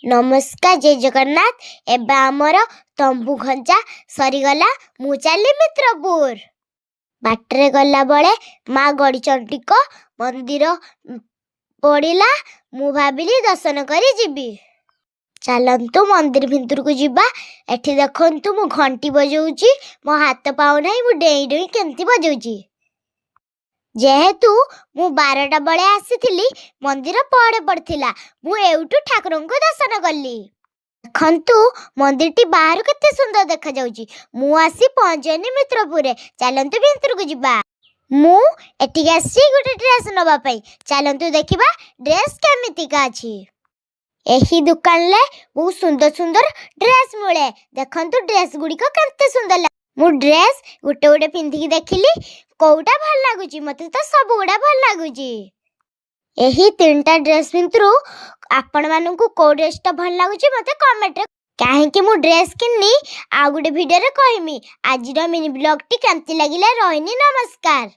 ନମସ୍କାର, ଜୟ ଜଗନ୍ନାଥ। ଏବେ ଆମର ତମ୍ବୁ ଘଞ୍ଚା ସରିଗଲା। ମୁଁ ଚାଲି ମିତ୍ରପୁର। ବାଟରେ ଗଲାବେଳେ ମା ଗଡ଼ିଚଣ୍ଡୀଙ୍କ ମନ୍ଦିର ପଡ଼ିଲା। ମୁଁ ଭାବିଲି ଦର୍ଶନ କରି ଯିବି। ଚାଲନ୍ତୁ, ମନ୍ଦିର ଭିତରକୁ ଯିବା। ଏଠି ଦେଖନ୍ତୁ, ମୁଁ ଘଣ୍ଟି ବଜଉଛି। ମୋ ହାତ ପାଉନାହିଁ, ମୁଁ ଡେଇଁ ଡେଇଁ କେମିତି ବଜଉଛି। ଯେହେତୁ ମୁଁ 12ଟା ବେଳେ ଆସିଥିଲି, ମନ୍ଦିର ପହଡ଼ ପଡ଼ିଥିଲା। ମୁଁ ଏଇଠୁ ଠାକୁରଙ୍କୁ ଦର୍ଶନ କଲି। ଦେଖନ୍ତୁ, ମନ୍ଦିରଟି ବାହାରୁ କେତେ ସୁନ୍ଦର ଦେଖାଯାଉଛି। ମୁଁ ଆସି ପହଞ୍ଚିଗଲି ମିତ୍ରପୁରରେ। ଚାଲନ୍ତୁ, ଭିତରକୁ ଯିବା। ମୁଁ ଏଠିକି ଆସିଛି ଗୋଟେ ଡ୍ରେସ୍ ନେବା ପାଇଁ। ଚାଲନ୍ତୁ ଦେଖିବା ଡ୍ରେସ୍ କେମିତିକା ଅଛି। ଏହି ଦୋକାନରେ ବହୁତ ସୁନ୍ଦର ସୁନ୍ଦର ଡ୍ରେସ୍ ମିଳେ। ଦେଖନ୍ତୁ, ଡ୍ରେସ୍ ଗୁଡ଼ିକ କେତେ ସୁନ୍ଦର। ମୁଁ ଡ୍ରେସ୍ ଗୋଟେ ଗୋଟେ ପିନ୍ଧିକି ଦେଖିଲି କୋଉଟା ଭଲ ଲାଗୁଛି। ମତେ ତ ସବୁଗୁଡ଼ା ଭଲ ଲାଗୁଛି। ଏହି ତିନିଟା ଡ୍ରେସ୍ ଭିତରୁ ଆପଣମାନଙ୍କୁ କୋଉ ଡ୍ରେସ୍ଟା ଭଲ ଲାଗୁଛି, ମତେ କମେଣ୍ଟରେ। କାହିଁକି ମୁଁ ଡ୍ରେସ୍ କିଣିନି, ଆଉ ଗୋଟେ ଭିଡ଼ିଓରେ କହିମି। ଆଜିର ମିନି ବ୍ଲଗ୍ଟି କେମିତି ଲାଗିଲା? ରହିନି, ନମସ୍କାର।